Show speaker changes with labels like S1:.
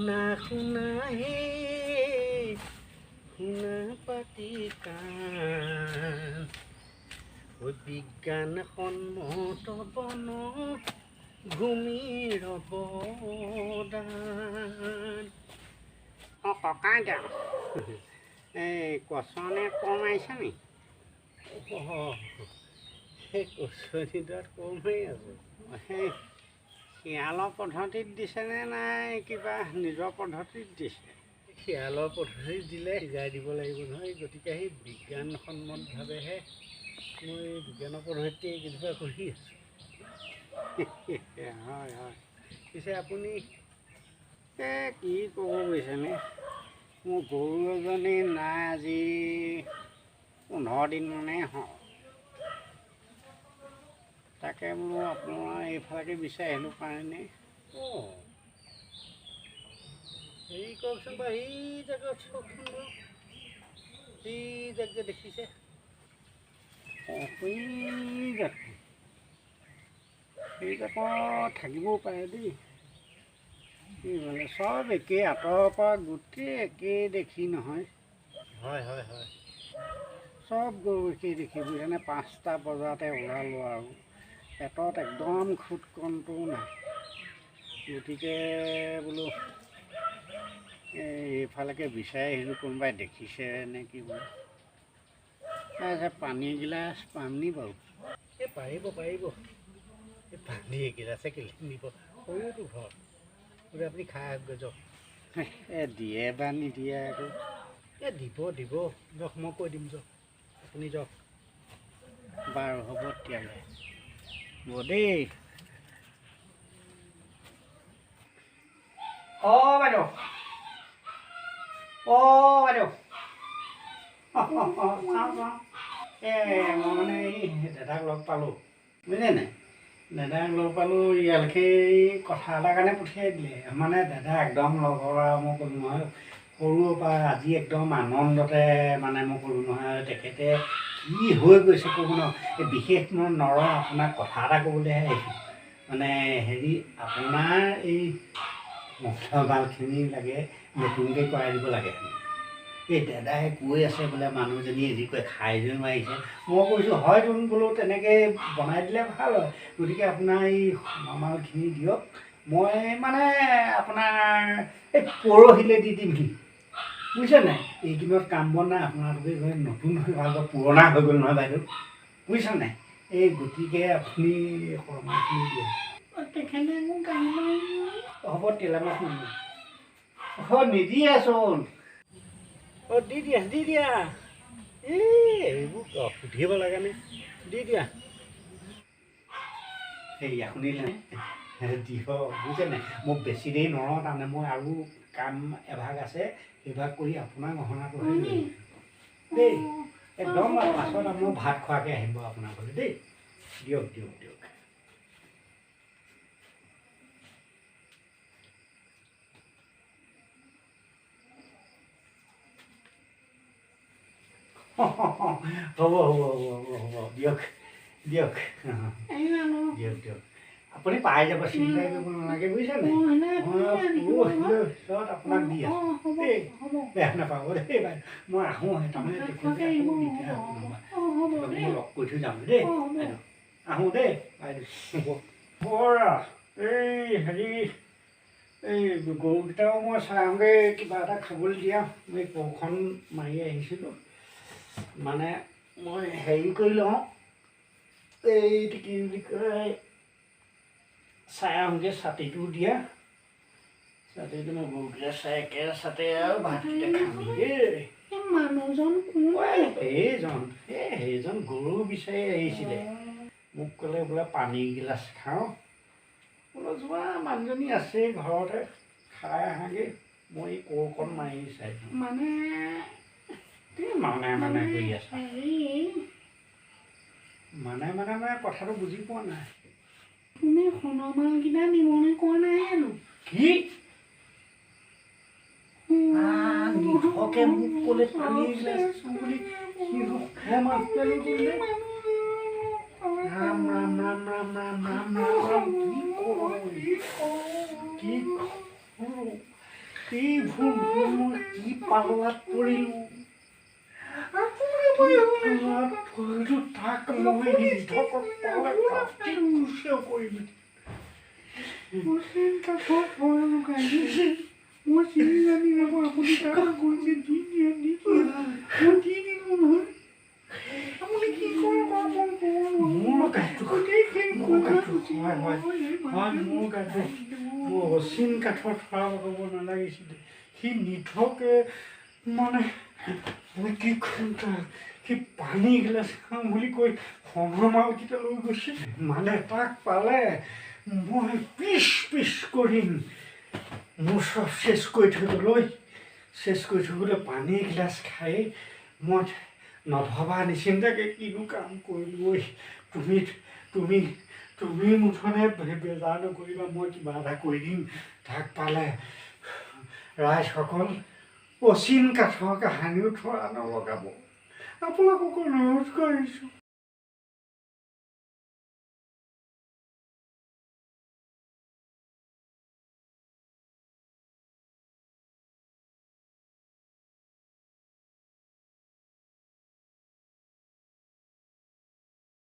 S1: শুনা শুনা হে, শুনা পাতি কাণ, ঐ বিজ্ঞানসন্মত বন ভূমিৰ অৱদান। অঁ ককাইদেউ, এই কচনে কোৰ মাৰিছে নি? অঁ, সেই কচনিডৰাত কোৰ মাৰি আছে। সেই শিয়ালৰ পদ্ধতিত দিছেনে নাই কিবা নিজৰ পদ্ধতিত দিছে? শিয়ালৰ পদ্ধতিত দিলে সিজাই দিব লাগিব নহয়, গতিকে সেই বিজ্ঞানসন্মতভাৱেহে মই বিজ্ঞানৰ পদ্ধতিতে এইকেইজোপা কৰি আছোঁ। হয় হয়, পিছে আপুনি এই কি ক'ব বুজিছেনে, মোৰ গৰু এজনী নাই আজি 15 দিনমানেই হ'ল। তাকে বোলো আপোনাৰ এইফালেকে বিচাৰি আহিলোঁ পাৰেনে? অঁ, হেৰি কওকচোন বাৰু, সেই জেগাত চাওকচোন বাৰু, সেই জেগ যে দেখিছে? অঁ, সেই জেগ, সেই জেগত থাকিবও পাৰে দেই। কি মানে চব একেই, আঁতৰৰ পৰা গোটেই একেই দেখি নহয়। হয় হয় হয়, চব গৰু একেই দেখি বুজিছেনে? 5টা বজাতে ওলালোঁ আৰু পেটত একদম খুটকণটোও নাই, গতিকে বোলো এইফালেকে বিচাৰি আহিলোঁ, কোনোবাই দেখিছে নে কি বোলো। আচ্ছা, পানী এগিলাচ পাম নি বাৰু? এই পাৰিব পাৰিব, এই পানী এগিলাচে কেলৈ নিব, সৰুতো ঘৰ, গতিকে আপুনি খাই আহকগৈ যাওক। এই দিয়ে বা নিদিয়ে আকৌ? এই দিব দিব, যাওক মই কৈ দিম, যাওক আপুনি যাওক। বাৰু হ'ব তেতিয়াহ'লে, হ'ব দেই। অঁ বাইদেউ, অঁ বাইদেউ, চাওঁ চাওঁ, এই মই মানে এই দাদাক লগ পালোঁ বুজিলে নাই? দাদাক লগ পালোঁ, ইয়ালৈকে কথা এটাৰ কাৰণে পঠিয়াই দিলে। মানে দাদা একদম লগৰ আৰু, মই ক'লোঁ নহয় সৰুৰ পৰা আজি একদম আনন্দতে, মানে মই ক'লোঁ নহয় তেখেতে কি হৈ গৈছে ক'ব ন। এই বিশেষ মই নৰওঁ, আপোনাক কথা এটা ক'বলৈহে আহিছোঁ। মানে হেৰি, আপোনাৰ এই মছলাখিনি লাগে, নতুনকৈ কৰাই দিব লাগে। এই দাদাই কৈ আছে বোলে মানুহজনীয়ে যি কয় খাই জুই মাৰিছে। মই কৈছোঁ হয়তো বোলো তেনেকৈ বনাই দিলে ভাল হয়, গতিকে আপোনাৰ এই মালখিনি দিয়ক, মই মানে আপোনাৰ এই পৰহিলৈ দি দিমহি বুজিছে নাই? এইকেইদিনত কাম বন নাই, আপোনালোকে নতুন হৈ ভাল পুৰণা হৈ গ'ল নহয় বাইদেউ, বুজিছে নাই? এই গতিকে আপুনি শৰ্মাখিনি দিয়ক।
S2: তেখেতে মোক গালি মাৰিব।
S1: হ'ব তেতিয়াহ'লে মই শুনিম। অঁ নিদিয়েচোন। অঁ দি দিয়া দি দিয়া, এই এইবোৰ সুধিব লাগেনে? দি দিয়া। সেয়া শুনিলে দিয়ক বুজিছে নাই? মোক বেছি দেৰি নৰওঁ, তাৰমানে মই আৰু কাম এভাগ আছে, সেইভাগ কৰি আপোনাৰ গহনাটোহে লৈ আহিছোঁ দেই। একদম পাছত মই ভাত খোৱাকৈ আহিম বাৰু আপোনাৰ ঘৰলৈ দেই। দিয়ক দিয়ক দিয়ক। হ'ব হ'ব হ'ব হ'ব হ'ব, দিয়ক দিয়ক দিয়ক দিয়ক, আপুনি পাই যাব, চিন্তাই কৰিব নালাগে বুজিছে নাই? মই পৰহিলৈ পিছত আপোনাক দি আছোঁ দেই, বেয়া নাপাব দেই বাইদেউ। মই আহোঁ, তাৰমানে তেখেতে আকৌ দিগদাৰ হ'ব নহ'বা, মই লগ কৰি থৈ যাম দেই বাইদেউ। আহোঁ দেই বাইদেউ। হ'ব বৰা, এই হেৰি এই গৰুকেইটাও মই চাই আহোঁগৈ, কিবা এটা খাবলৈ দিয়া। মই কোৰখন মাৰি আহিছিলোঁ, মানে মই হেৰি কৰি লওঁ, এইটো কি বুলি কয়, চাই আহোঁগৈ ছাতিটো দিয়া, ছাতিটো মই গৰুকেইটা চাই একে ছাতে আৰু ভাতকেইটা খামগৈ।
S2: মানুহজন কোন?
S1: সেইজন, এই সেইজন গৰু বিচাৰি আহিছিলে, মোক ক'লে বোলে পানী এগিলাচ খাওঁ। বোলো যোৱা, মানুহজনী আছেই ঘৰতে, খাই আহাগৈ, মই এই কোৰখন মাৰি চাই।
S2: মানে
S1: কি মানে মানে কৰি আছা? মানে মানে মানে কথাটো বুজি পোৱা নাই।
S2: তুমি সোণৰ মালকেইটা নিবলৈ কোৱা নাই জানো?
S1: কি নিঠকে মোক ক'লে পানী এগিলাচ বুলি, ৰাম ৰাম ৰাম ৰাম ৰাম ৰাম ৰাম ৰাম, কি কৰোঁ কি কৰোঁ। মোকেই ভুল। মই কি পাল্লাত পৰিলোঁ, কি পাল্লাত পৰিলোঁ। তাক মই নিধকক পালে কাটি কুচেও কৰিম।
S2: অচিন কাঠৰ থোৰা লগাই দিছে। মই চিনি জানি নাপাওঁ। আপুনি কাম কৰিছে, দি দিয়া, দি দিয়া। মই দি দিলোঁ নহয়। আপুনি কি কৰে কৰক, মই ক'ব নোৱাৰোঁ।
S1: মোৰ গাটো
S2: গোটেইখিনি
S1: মোৰ
S2: কৈ
S1: গাটো
S2: গুচি
S1: হয় হয়
S2: গ'ল।
S1: হয়, মোৰ গাটো। মোৰ অচিন কাঠৰ থোৰা লগাব নালাগিছিলে। সি নিঠকে মানে মই কি কৰিম তাক? সি পানী এগিলাচ খাম বুলি কৈ সোণৰ মালকেইটা লৈ গৈছে। মানে তাক পালে মই পিচ পিচ কৰিম। মোৰ চব চেচ কৰি থৈ গ'ল। চেচ কৰি থৈ গ'লে। পানী এগিলাচ খাই মই নভবা নিচিন্তাকৈ কিনো কাম কৰিলোঁ ঐ। তুমি তুমি তুমি মুঠতে বেজাৰ নকৰিবা, মই কিবা এটা কৰি দিম তাক পালে। ৰাইজসকল, অচিন কাঠৰ কাহানিও থোৰা নলগাব, আপোনালোকক অনুৰোধ কৰিছোঁ।